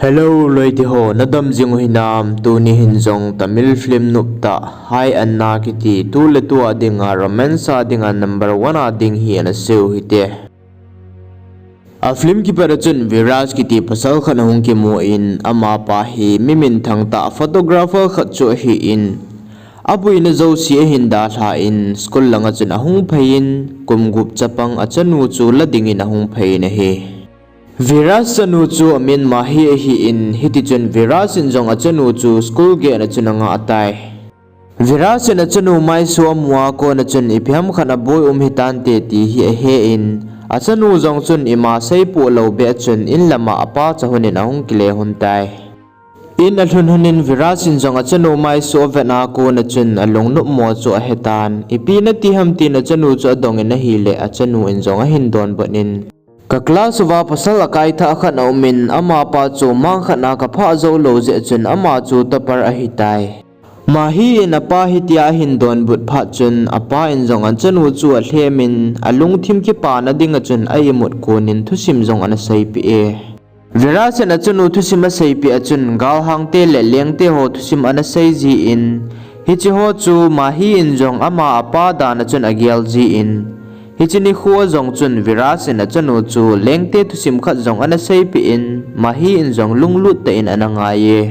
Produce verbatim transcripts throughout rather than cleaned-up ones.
Hello loite ho, nadam jing u hinam? Tuni hin jong Tamil film noptah Hi Anna kiti tuletu a dinga romance a dinga number one a ding hi ana sei u hite. A film kipat a chun Viraj kiti pasal khat ahung kimu in, amapa hi mi minthang tah photographer khat chu ahin, abuina jouse ahin dalha in, school langa chun ahung phei in, kum gup chapang achanu chu la dingin ahung phei in ahi. Viraj chanu chu amin Mahi ahin, hitichun Viraj in jong achanu chu school gate a chun angah tai. Viraj in achanu maiso amu a kona chun ipi ham khat aboi um hitante ti hi ahe in, achanu jong chun ima seipoh lou beh a chun in lama apa cha lhon in ahung kile lhon tai. In alhun lhon in Viraj in jong achanu maiso avet a kona chun alungnopmo chu ahetan. Ipi nati ham tin achanu chu adong in ahileh, achanu in jong ahin donbut in, ka class uva pasal akaithah khat aumin, amapa chu mang khat a kaphah jou lou jeh chun ama chu topper ahitai. Mahi in apa hitia ahin donbut phat chun apa in jong achanu chu alhem in, alungthim kipana dinga chun a imut kon in thusim jong ana seipeh e. Viraj in achanu thusim aseipeh a chun galhangte le lengte ho thusim ana sei jin, hiche ho chu Mahi in jong ama apa dan a chun agel jin, hiche nikho a jong chun Viraj in achanu chu lengte thusim khat jong ana seipeh in, Mahi in jong lunglut tah in ana ngai e.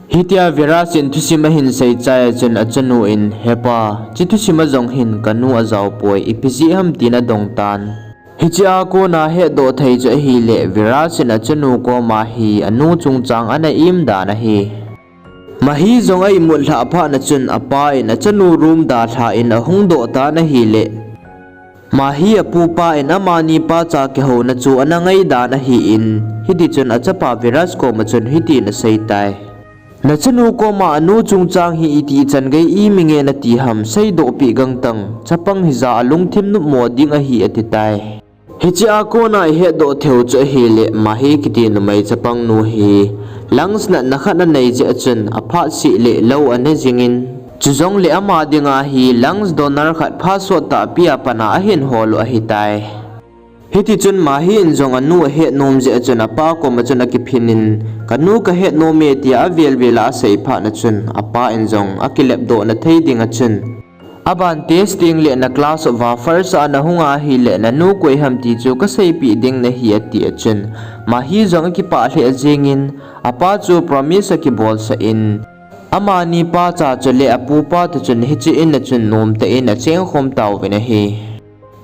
Hitia Viraj in thusim ahin sei chai a chun achanu in, hepa, hiche thusim a jong hin kanu ajaopoi, ipi jeh ham tin adong tan. Hiche a kona hetdoh thei chu ahileh, Viraj in achanu koma hi anu chungchang ana im dan ahi. Mahi jong a imut lhah phat a chun apa in achanu room dalha in ahung doh tan ahileh, Mahi apupa in amani pacha kihouna chu ana ngai dan ahin, hitichun achapa Viraj koma chun hitin aseitai. Nachanu koma anu chungchang hi itih chan gei iminge nati ham, seidoh peh gangtang, chapang hija alungthim nopmo ding ahi, atitai. Hiche a kona ihetdoh theiu chu ahileh, Mahi kiti numei chapang nu hi lungs natna khat anei jeh a chun aphat seh le lou ane jingin, chujongleh ama dinga hi lungs donor khat phat sot tahpi a pat a ahin hol u ahitai. Hitichun Mahi in jong anu ahet nom jeh a chun apa koma chun akiphin in, kanu kahet nom e, tia avel vel a asei phat a chun apa in jong akilepdoh na thei dinga chun, aban test tengleh na class uva first a nahung ahileh nanu koi ham ti chu kaseipeh ding nahi, ati a chun Mahi jong akipah lheh jengin, apa chu promise akibolsah in, amani pacha chule apupa toh chun hiche in a chun nomtah in achengkhom tauvin ahi.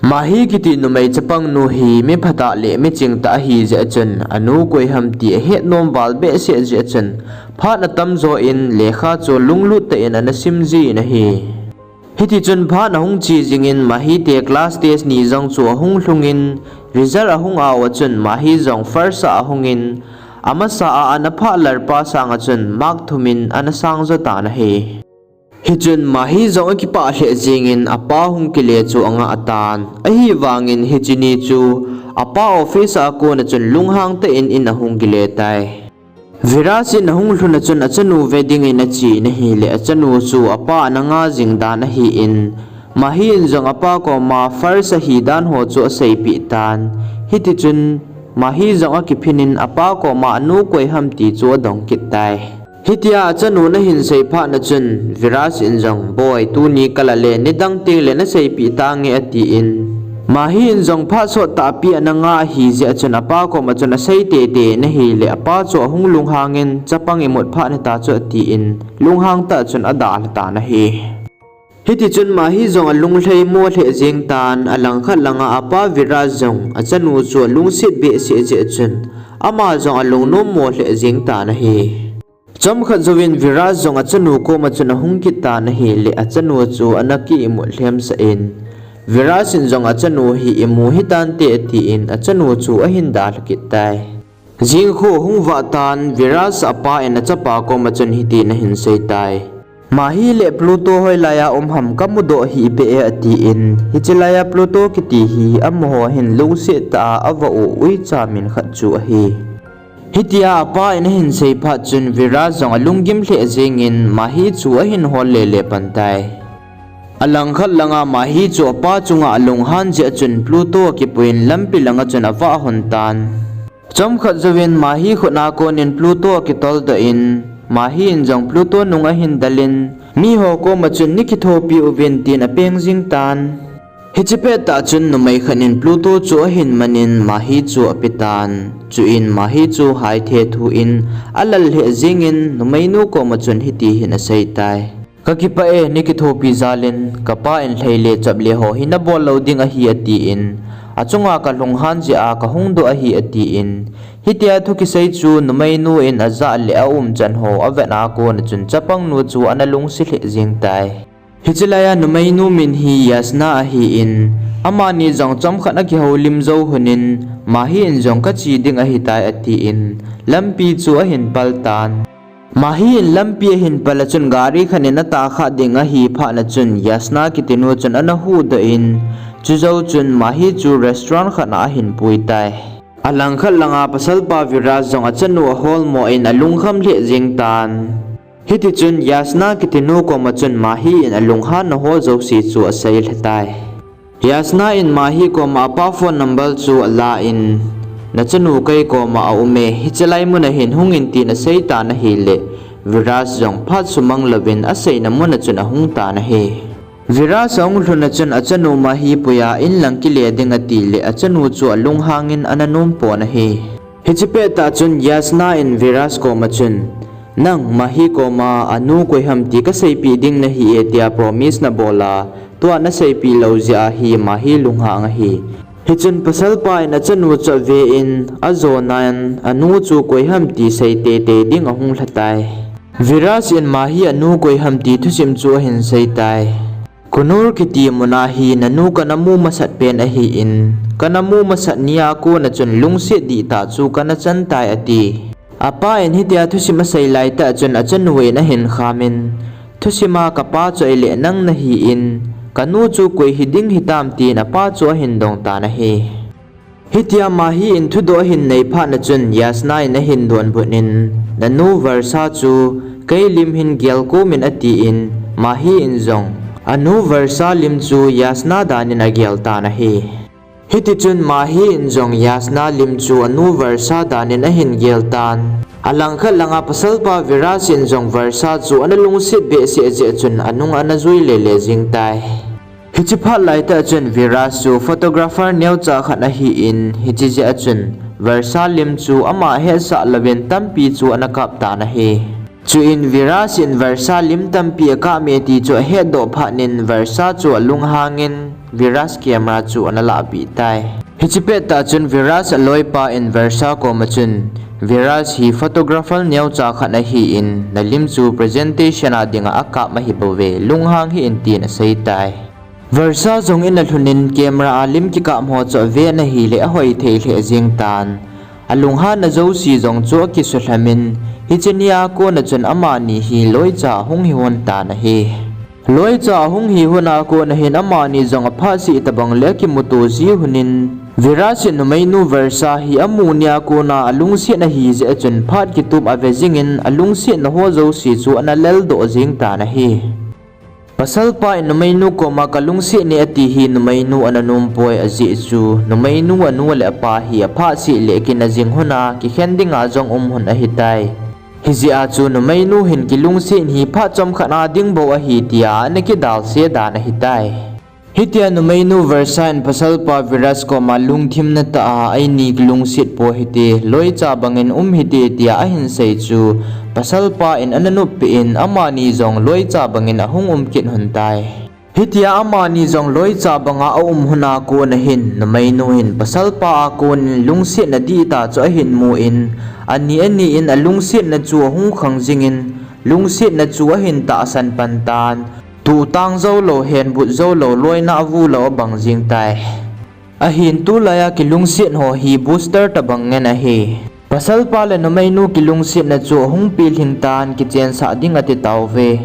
Mahi kiti numei chapang nu hi mi phatah le mi chingtah ahi jeh a chun anu koi ham ti ahet nom val behseh jeh a chun phat atamjo in lekha chu lunglut tah in ana sim jin ahi. Hitichun phat ahung che jingin Mahi te class test ni jong chu ahung lhungin, result ahung a chun Mahi jong first a ahungin, amasa a ana phah lalpa sanga chun mark thum in ana sangjo tan ahi. Hichun Mahi jong akipah lheh jengin apa hung kile chu angah tan. Ahivangin hiche ni chu apa office a kona chun lunghang tah in in ahung kile tai. Viraj in ahung lhun a chun achanu ve dingin ache in ahileh, achanu chu apa ana nga jing dan ahin, Mahi in jong apa koma first ahi dan ho chu aseipeh tan. Hitichun Mahi jong akiphin in apa koma anu koi ham ti chu adong kit tai. Hitia achanun ahin sei phat a chun Viraj in jong, boi, tuni kal a le nidang tengle naseipeh tange, atin, Mahi in jong phat sot tahpi ana nga ahi jeh a chun apa koma chun asei teitei in ahileh, apa chu ahung lunghangin, chapang imut phat hita chu, atin lunghang tah chun adalha tan ahi. Hitichun Mahi jong alunglhai mo lheh jeng tan, alangkhat langa apa Viraj jong achanu chu alungset behseh jeh chun ama jong alungnom mo lheh jeng tan ahi. Chomkhat jouvin Viraj jong achanu koma chun ahung kit tan ahileh, achanu chu ana ki imut lhemsah in, Viraj in jong achanu hi imu hitante, atin achanu chu ahin dalha kit tai. Jingkho ahung vah tan, Viraj apa in achapa koma chun hitin ahin sei tai. Mahi le Pluto hoilai a um ham kamudoh hih beh e, atin, hiche laiya Pluto kiti hi amaho hin lungset tah a ava u uicha min khat chu ahi. Hitia apa in ahin sei phat chun Viraj jong alunggim lheh jengin Mahi chu ahin hol lele pan tai. Alangkhat langa Mahi chu apa chunga alunghan jeh a chun Pluto akipuiyin lampi langa chun avah lhon tan. Chomkhat jouvin Mahi khut a konin Pluto akitol doh in, Mahi in jong Pluto nung ahin del in, miho koma chun nei kithopi uvin tin apeng jing tan. Hiche pettah chun numei khat in Pluto chu ahin man in Mahi chu ape tan. Chuin Mahi chu haithe thu in alal lheh jeng in numeinu koma chun hiti hin asei tai. Kakipah e, nei kithopi jal in, kapa in lhei le chap le ho hi nabol lou ding ahi atin, achunga kalunghan jeh a kahung doh ahi atin. Hitia thu kisei chu numeinu in ajah le aumchan ho avet a kona chun chapangnu chu ana lungset lheh jeng tai. Hiche laiya numeinu min hi Yasna ahin, amani jong chomkhat akihoulim jou lhonin, Mahi in jong kache ding ahitai atin, lampi chu ahin pal tan. Mahi in lampi ahin pal a chun gari khat in atahkhah ding ahi phat a chun Yasna kitinu chun ana huhdoh in, chujou chun Mahi chu restaurant khat a ahin pui tai. Alangkhat langa pasalpa Viraj jong achanu aholmo in alungkham lheh jeng tan. Hitichun Yasna kitinu koma chun Mahi in alunghanna ho jouse chu asei lha tai. Yasna in Mahi koma apa phone number chu ala in, nachanu kei koma aume, hiche lai muna hin hungin tin asei tan ahile, Viraj jong phat sumang louvin aseina muna chun ahung tan ahi. Viraj ahung lhun a chun achanu Mahi puiya inlang kile ding atile achanu chu alunghangin ana nompon ahi. Hiche pettah chun Yasna in Viraj koma chun, nang Mahi koma anu koi ham ti kaseipeh ding nahi e tia promise nabol a, tua naseipeh lou jeh a hi Mahi lunghang ahi. Hichun pasalpa in achanu chu ave in, ajonan anu chu koi ham ti sei teitei ding ahung lha tai. Viraj in Mahi anu koi ham ti thusim chu ahin sei tai. Kunur kiti muna hi nanu kana mu masat pen ahin, kana mu masat nia kona chun lungset dihtah chu kana chan tai ati. Apa in hitia thusim asei laitah chun achanu in ahin khamin, thusima kapa chu ahile nang nahin, kanu chu koi hiding hitam tin apa chu ahin dong tan ahi. Hitia Mahi in thudoh ahin nei phat a chun Yasna in ahin donbut in, nanu Varsha chu kei lim hin gel kom in atin, Mahi in jong anu Varsha lim chu Yasna dan in agel tan ahi. Hitichun Mahi in jong Yasna lim chu anu Varsha dan in ahin gel tan. Alangkhat langa pasalpa Viraj in jong Varsha chu ana lungset behseh jeh chun anung ana jui lele jing tai. Hiche phat laitah chun Viraj chu photographer neocha khat ahin, hiche jeh a chun Varsha lim chu ama hetsah louvin tampi chu ana kap tan ahi. Chuin Viraj in Varsha lim tampi akap e ti chu ahetdoh phat in Varsha chu alunghangin Viraj camera chu ana lahpeh tai. Hiche pettah chun Viraj aloipa in Varsha koma chun, Viraj hi photographer neocha khat ahin, nalim chu presentation a dinga akap ahibouve, lunghang hih in tin asei tai. Varsha jong in alhun in camera a lim kikap ho chu aven ahile ahoi thei lheh jeng tan. Alunghanna jouse jong chu akisuhlhamin, hiche nia kona chun amani hi loicha ahung hi lhon tan ahi. Loicha ahung hi lhon a kona hin amani jong aphat seh tobang le akimuto ji lhon in, Viraj in numeinu Varsha hi amu nia kona alungset ahi jeh a chun phat kitup ave jingin alungsetna ho jouse chu ana leldoh jeng tan ahi. Pasalpa in numeinu koma kalungset e ati hi numeinu ana nompoi ajeh chu numeinu anu le apa hi aphat seh le kina jing lhon a kikhen dinga jong um lhon ahitai. Hijeh a chu numeinu hin kilungset hi phat chomkhat a ding bou ahi tia ana kidalse dan ahitai. Hitia numeinu Varsha in pasalpa Viraj koma lungthimna tah a eini kilungset po hite, loicha bangin um hite tia ahin sei chu pasalpa in ana noppeh in amani jong loicha bangin ahung um kit lhon tai. Hitia amani jong loicha banga aum lhon a kona hin numeinu hin pasalpa a konin lungsetna dihtah chu ahin mu in, ani ani in alungsetna chu ahung khang jingin, lungsetna chu ahin tahsan pan tan. Tuhtang joulou, henbut joulou, loina avu lou abang jeng tai. Ahin tulaiya kilungset ho hi booster tobang ngen ahi. Pasalpa le numeinu kilungsetna chu ahung pilhing tan kichensah ding ati tauve.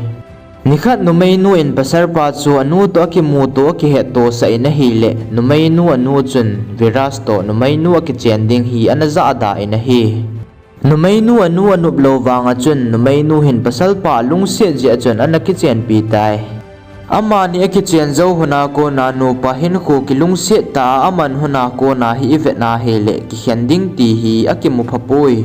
Nikhat numeinu in pasalpa chu anu toh akimuto akihettosah in ahile, numeinu anu chun Viraj toh numeinu akichen ding hi ana jahda in ahi. Numeinu anu anop lou vanga chun numeinu hin pasalpa alungset jeh a chun ana kichenpi tai. Amani akichen jou lhona kona nupa hinkho kilungset tah a aman lhona kona hi ivet a ahile kikhen ding ti hi akimu phapoi.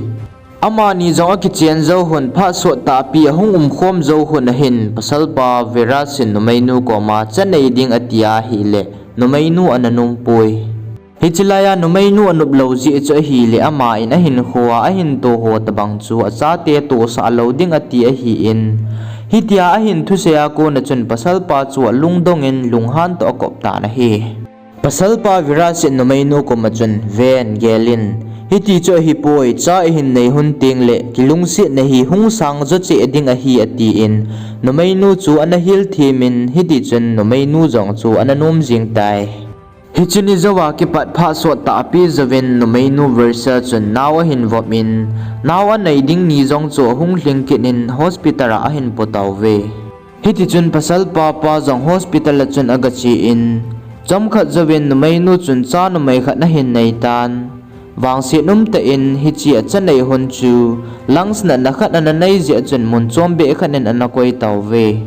Amani jong akichen jou lhon phat sot tahpi ahung umkhom jou lhon ahin pasalpa Viraj in numeinu koma cha nei ding ati ahile numeinu ana nompoi. Hiche laiya numeinu anop lou jeh chu ahile ama in ahinkhoa ahin toh ho tobang chu achate tohsah lou ding ati ahin, hitia ahin thusei a kona chun pasalpa chu alungdong in lunghan toh akop tan ahi. Pasalpa Viraj in numeinu koma chun, ven, gel in, hiti chu ahipoi, cha ihin nei lhon tengle kilungsetna hi hung sang jo cheh ding ahi atin, numeinu chu ana hilthem in hitichun numeinu jong chu ana nom jeng tai. Hiche ni jouva kipat phat sot tahpi jouvin numeinu Varsa chun nao ahin vop in, nao anei ding ni jong chu ahung lhing kit in hospital a ahin po tauve. Hitichun pasalpa pa jong hospital a chun agache in, chomkhat jouvin numeinu chun cha numei khat ahin nei tan. Vangset umtah in hiche acha nei lhon chu lungs natna khat ana nei jeh chun mun chombeh khat in ana koi tauve.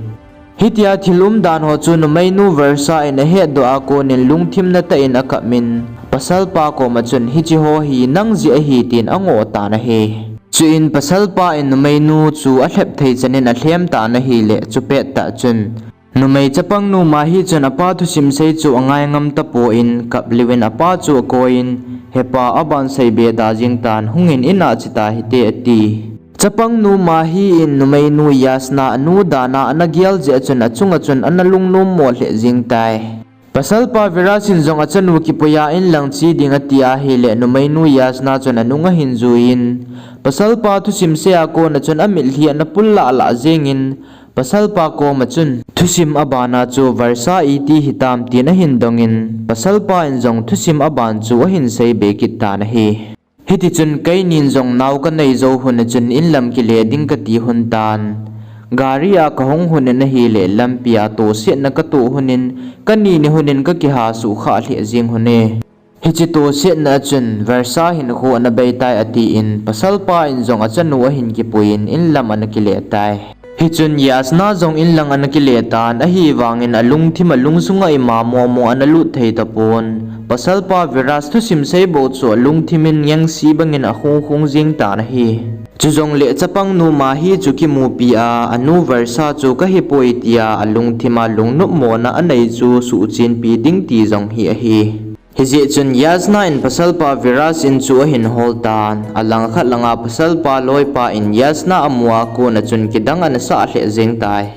Hitia thil umdan ho chu numeinu Varsa in ahetdoh a konin lungthimna tah in akap in, pasalpa koma chun hiche ho hi nang jeh ahi tin angoh tan ahi. Chuin pasalpa in numeinu chu alhep thei chan in alhem tan ahile, chupettah chun, numei chapangnu Mahi chun apa thusim sei chu angai ngam tapon kap lheh in apa chu akoi in, hepa, aban seibe da jeng tan, hungin in a cheta hite ati. Chapangnu Mahi in numeinu Yasna anu dan a ana gel jeh chun achunga chun ana lungnommo lheh jeng tai. Pasalpa Viraj in jong achanu kipuiya inlang che ding ati ahile numeinu Yasna chun anung ahin jui in, pasalpa thusim sei a kona chun amitlhi ana pul lah lah jengin, pasalpa koma chun thusim abana chu Varsa iti hitam tin ahin dongin, pasalpa in jong thusim aban chu ahin seibe kit tan ahi. Hitichun keinin jong nao kanei jou lhona chun inlam kile ding kati lhon tan. Gari a kahung lhonin ahile lampia tohsetna katoh lhonin, kani ni lhonin kakiha suhkhah lheh jeng lhone. Hiche tohsetna a chun Varsa hinkho ana bei tai atin, pasalpa in jong achanu ahin kipuiyin inlam ana kile tai. Hichun Yasna jong inlang ana kile tan, ahivangin alungthim alungsunga ima momo ana lut thei tapon. Pasalpa Viraj thusim sei bou chu alungthim in ngengse bangin akhung khung jeng tan ahi. Chujongle chapangnu Mahi chu kimupi a, anu Varsa chu kahipoi tia alungthim a lungnopmona anei chu suhchenpi ding ti jong hi ahi. Hijeh chun Yasna in pasalpa Viraj in chu ahin hol tan, alangkhat langa pasalpa loipa in Yasna amu a kona chun kidang ana sah lheh jeng tai.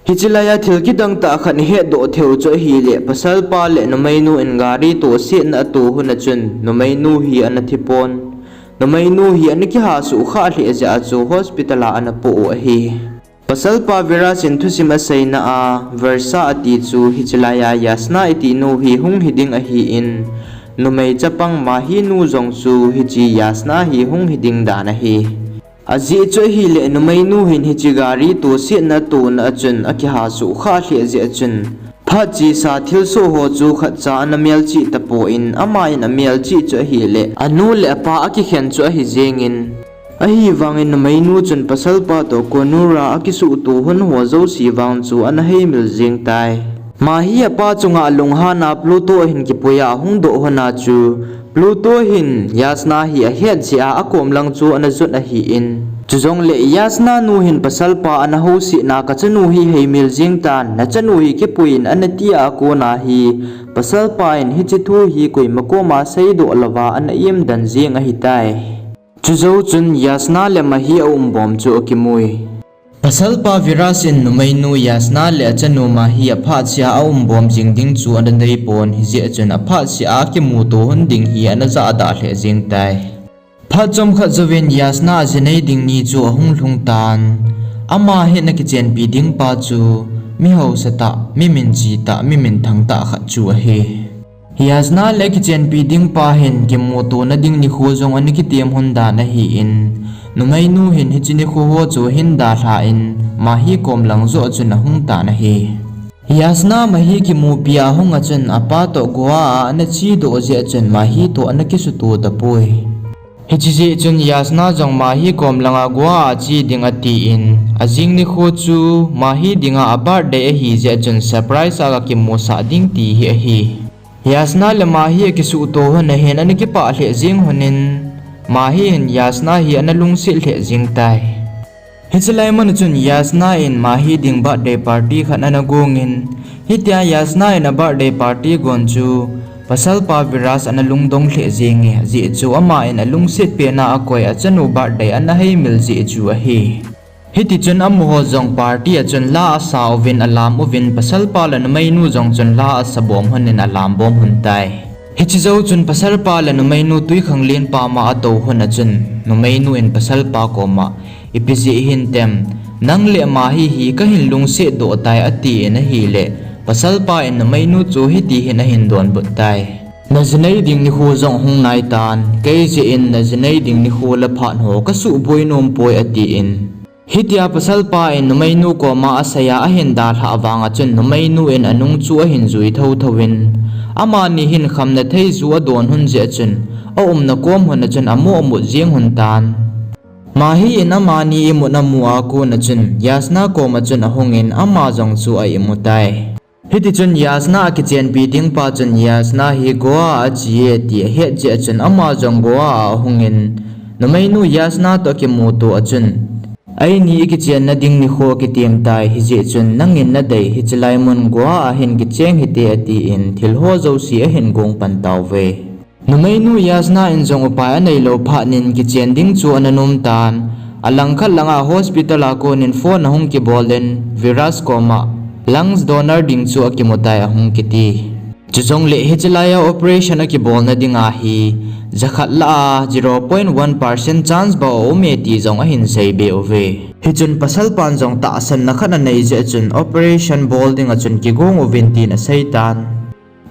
Hiche laiya thil kidang tah khat ihetdoh theiu chu ahile, pasalpa le numeinu in gari tohsetna ato lhona chun numeinu hi ana thipon. Numeinu hi ana kiha suhkhah lheh jeh a chu hospital a ana po u ahi. Pasalpa Viraj in thusim aseina a, Varsa ati chu hiche laiya Yasna itinu hi hung hiding ahin, numei chapang Mahi nu jong chu hiche Yasna hi hung hiding dan ahi. Ajeh chu ahile numeinu hin hiche gari tohsetna atona a chun akiha suhkhah lheh jeh a chun, phat chesa thilsoh ho chu khatcha ana melchih tapon, aman amelchih chu ahile anu le apa akikhen chu ahi jengin, ahivangin numeinu chun pasalpa toh konura akisuhto lhon ho jouse vang chu ana heimil jeng tai. Mahi apa chunga alunghan a Pluto ahin kipuiya ahung doh lhona chu, Pluto hin Yasna hi ahet jeh a akom lang chu ana jot ahin, chujongle Yasna nu hin pasalpa ana housetna, kachanu hi heimil jeng tan, nachanu hi kipuiyin ana tia kona hi, pasalpa in hiche thu hi koima koma seidoh louva ana imden jeng ahitai. Chujou chun Yasna le Mahi aumbom chu akimui. Pasalpa Viraj in numeinu Yasna le achanu Mahi aphat chea aumbom jing ding chu ana deipon, hijeh chun aphat chea kimuto lhon ding hi ana jahda lheh jeng tai. Phat chomkhat jouvin Yasna aji nei ding ni chu ahung lhung tan. Ama hi ana kichenpi ding pa chu mi hausa tah, mi minche tah, mi minthang tah khat chu ahi. Yasna le kichenpi ding pa hin kimutona ding nikho jong ana kitem lhon dan ahin, numeinu hin hiche nikho ho chu ahin dalhan, Mahi kom lang joh a chun ahung tan ahi. Yasna Mahi kimupi a ahung a chun apa toh Goa a ana chedoh jeh a chun Mahi toh ana kisuto tapoi. Hiche jeh chun Yasna jong Mahi kom langa Goa a che ding atin, ajing nikho chu Mahi dinga a birthday ahi jeh chun surprise a kakimusah ding ti hi ahi. Yasna le Mahi akisuhto hon ahin ana kipah lheh jeng honin, Mahi hin Yasna hi ana lungset lheh jeng tai. Hiche lai mun a chun Yasna in Mahi ding birthday party khat ana gongin, hitia Yasna in a birthday party gon chu pasalpa Viras ana lungdong lheh jenge, ajeh chu aman alungset pena akoi achanu birthday ana heimil jeh chu ahi. Hitichun amaho jong party a chun la asa uvin alam uvin, pasalpa le numeinu jong chun la asa bom honin alam bom hon tai. Hiche jou chun pasalpa le numeinu twikhanglen pama atou hon a chun, numeinu in pasalpa koma, ipi jeh hintem, nang le Mahi hi kahin lungset doh tai atin ahile, pasalpa in numeinu chu hiti hin ahin donbut tai. Najinei ding nikho jong hung naitan, kei jeh in najinei ding nikho le phat ho kasuhboi nom poi atin. Hitia pasalpa in numeinu koma aseiya ahin dalhah vanga chun numeinu in anung chu ahin jui thotho in, amani hin khamna thei ju adon hon jeh chun, aumna kom hon a chun amoh amut jeng hon tan. Mahi in amani imut amu a kon a chun, Yasna koma chun ahungin ama jong chu a imu tai. Hitichun Yasna akichenpi ding pa chun Yasna hi Goa a ache e ti ahet jeh chun ama jong Goa a ahungin, numeinu Yasna toh akimuto a chun, eini ikichenna ding nikho kitem tai, hijeh chun nangin nadei hiche lai mun Goa a hin kicheng hite atin thil ho jouse ahin gong pan tauve. Numeinu Yasna in jong upai aneilou phat in kichen ding chu ana nom tan. Alangkhat langa hospital a konin phone ahung kibol in Viras koma lungs donor ding chu akimu tai ahung kiti. Chujongle hiche laiya operation akibolna dinga hi jakhat lah a zero point one percent chance bou aume ti jong ahin seibe uve. Hichun pasalpan jong tahsanna khat anei jeh chun operation bol dinga chun kigong uvin tin aseitan.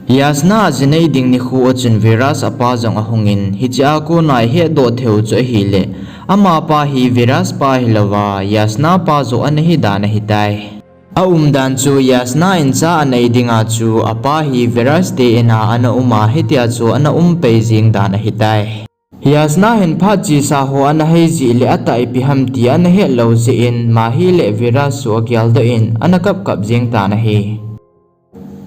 Yasna ajinei ding nikho a chun Viras apa jong ahungin, hichea kona ihetdoh theiu chu ahile, amapa hi Viras pa hilouva, Yasna pa joh ana hidan ahitai. Aumdan chu Yasna in cha anei dinga chu apa hi Viras te ina ana uma hitia chu ana um pei jeng dan ahitai. Yasna hin phat chesa ho ana hei jeh le atah ipi ham ti ana hetlou jeh in Mahi le Viras chu ageldoh in ana kapkap jeng tan ahi.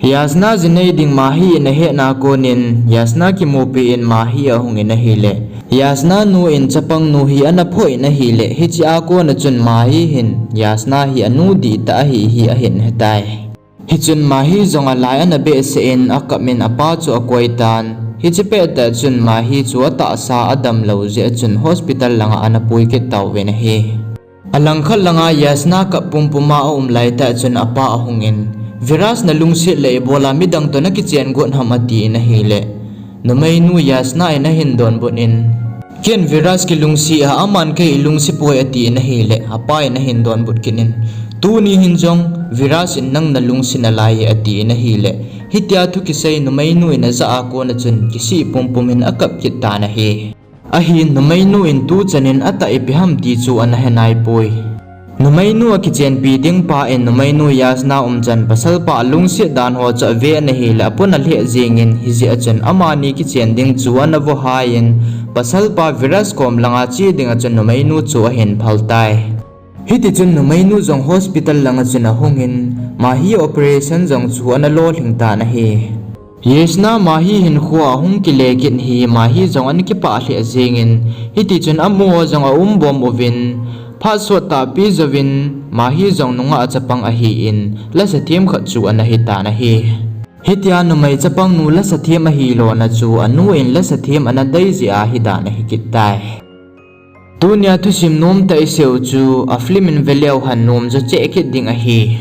Yasna jinei ding Mahi in ahetna konin Yasna kimupi in Mahi ahungin ahile, Yasna nu in chapang nu hi ana phoh in ahile, hichea kona chun Mahi hin Yasna hi anu dihtah ahi hi ahin hetai. Hichun Mahi jong alai ana behseh in akap in apa chu akoitan. Hiche pettah chun Mahi chu atahsa adamlou jeh chun hospital langa ana pui kit tauvin ahi. Alangkhat langa Yasna kap pumpuma aum laitah chun apa ahungin, Viras nalungset le ibola midang toh nakichen got ham atin ahile, numeinu Yasna in ahin donbut in, ken Viras kilungset a aman kei ilungset poi atin ahile, apa in ahin donbut kit in, tuni hin jong Viras in nang nalungset nalai e atin ahile, hitia thu kisei numeinu in ajah a kona chun kisih pumpum in akap kit tan ahi. Ahin numeinu in tuchan in atah ipi ham ti chu ana henaipoi. Numeinu akichenpi ding pa in numeinu Yasna umchan pasalpa alungset dan ho chu ave ana hile apun alheh jengin hijeh a chun amani kichen ding chu ana vohhai in pasalpa Viras kom langa che dinga chun numeinu chu ahin phaltai. Hitichun numeinu jong hospital langa chun ahungin Mahi operation jong chu ana lolhing tan ahi. Yasna Mahi hinkhoa ahung kile kit hi Mahi jong ana kipah lheh jengin, hitichun amaho jong aumbom uvin, phat sot tahpi jouvin Mahi jong nungah chapang ahin, lasa them khat chu ana hitan ahi. Hitia numei chapangnu lasa them ahilona chu anu in lasa them ana dei jeh a hidan ahi kit tai. Tunia thusim nomtah iseiu chu a film in veleu hen nom jo cheh kit ding ahi.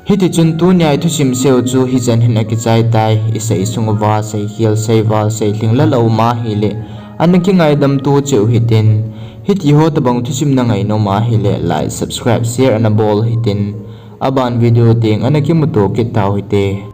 Hitichun tunia ithusim seiu chu hichan hin akichai tai, isei sung uva seikhel, seival, seilhing lal aum ahile ana kingaidam to cheh u hitin, hitiho tobang thusim nangainom ahile like, subscribe, share ana bol hitin, aban video teng ana kimuto kit tau hite.